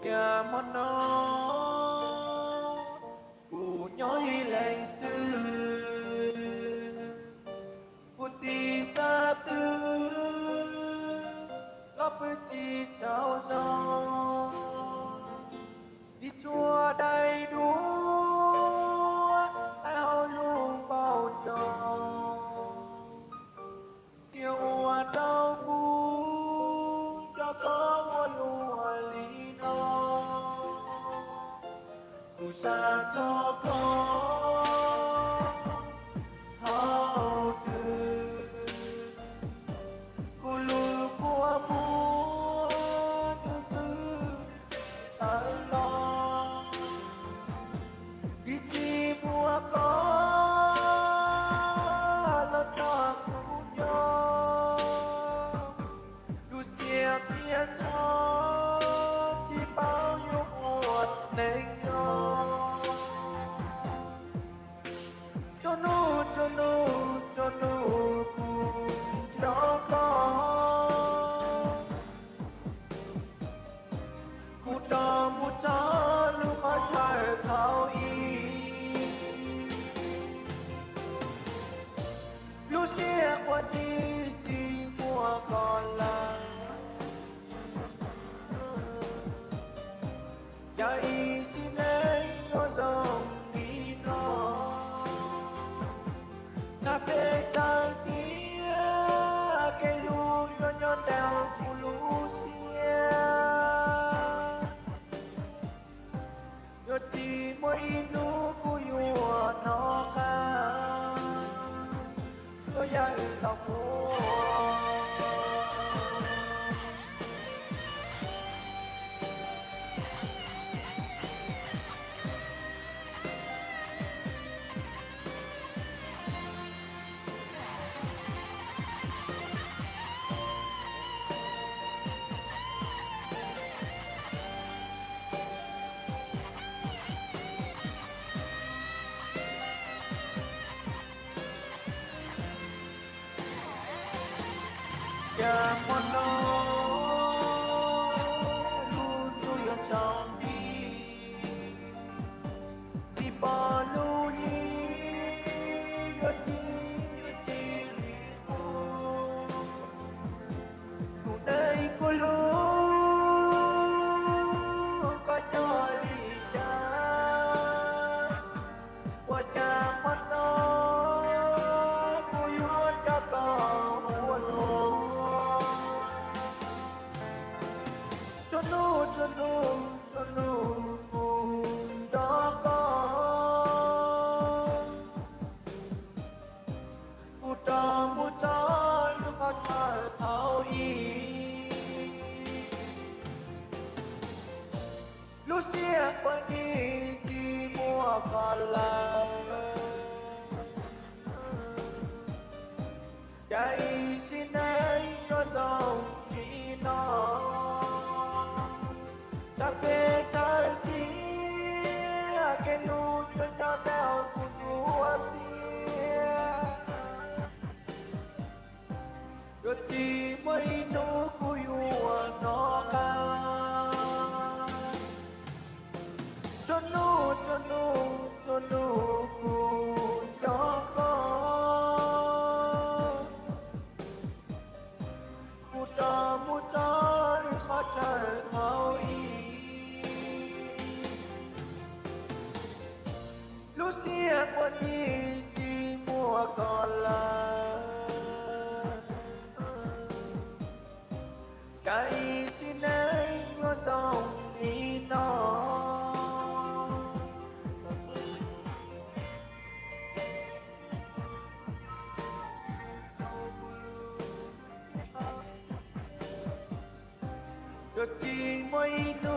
Tiam hmo no kuv nyob ib leeg xwb, kuv tiv xav twg los pw tsis tsaug zog, ib tsuag dai duab hais hauv lub npaum nco. Yog ua rau kuv cov koj ua luaj li no, kuv xav txog koj thaum twg, kuv lub kua muag twb twb tawm los, vim tsis muaj koj los nrog kuv nyob, lub siab txias tso tsis paub yuav ua neej nyob. Txhua hnub txhua hnub txhua hnub kuv nco koj, kuv rov mus txog lub qhov chaw thaum ub, lub siab quaj tib tsis muaj koj lawm. Cas ib sim neej yuav zoo li no, txhaj peb txawm tias kev hlub yuav nyob ntawm kuv lub siab. Yuav tsis muaj ib hnub kuv yuav hnov qab txhua yam wb tau ua. Cas hmo no lub ntuj yuav tsaus nti, tsis pom lub hli yuav ci cia li qub. Tus neeg kuv hlub koj nyob li cas? Ua cas hmo no kuv yuav coj koj ua luaj? Txhua hnub txhua hnub txhua hnub kuv nco koj, kuv rov mus txog lub qhov chaw thaum ub, lub siab quaj tib tsis muaj koj lawm. Cas ib sim neej yuav zoo li no, txhaj peb txawm tias kev hlub yuav nyob ntawm kuv lub siab. Yuav tsis muaj ib hnub kuv yuav hnov qab. Txhua hnub txhua hnub txhua hnub kuv nco koj, kuv rov mus txog lub qhov chaw thaum ub, lub siab quaj tib tsis muaj koj lawm. Cas ib sim neej yuav zoo li no, yuav tsis muaj ib hnub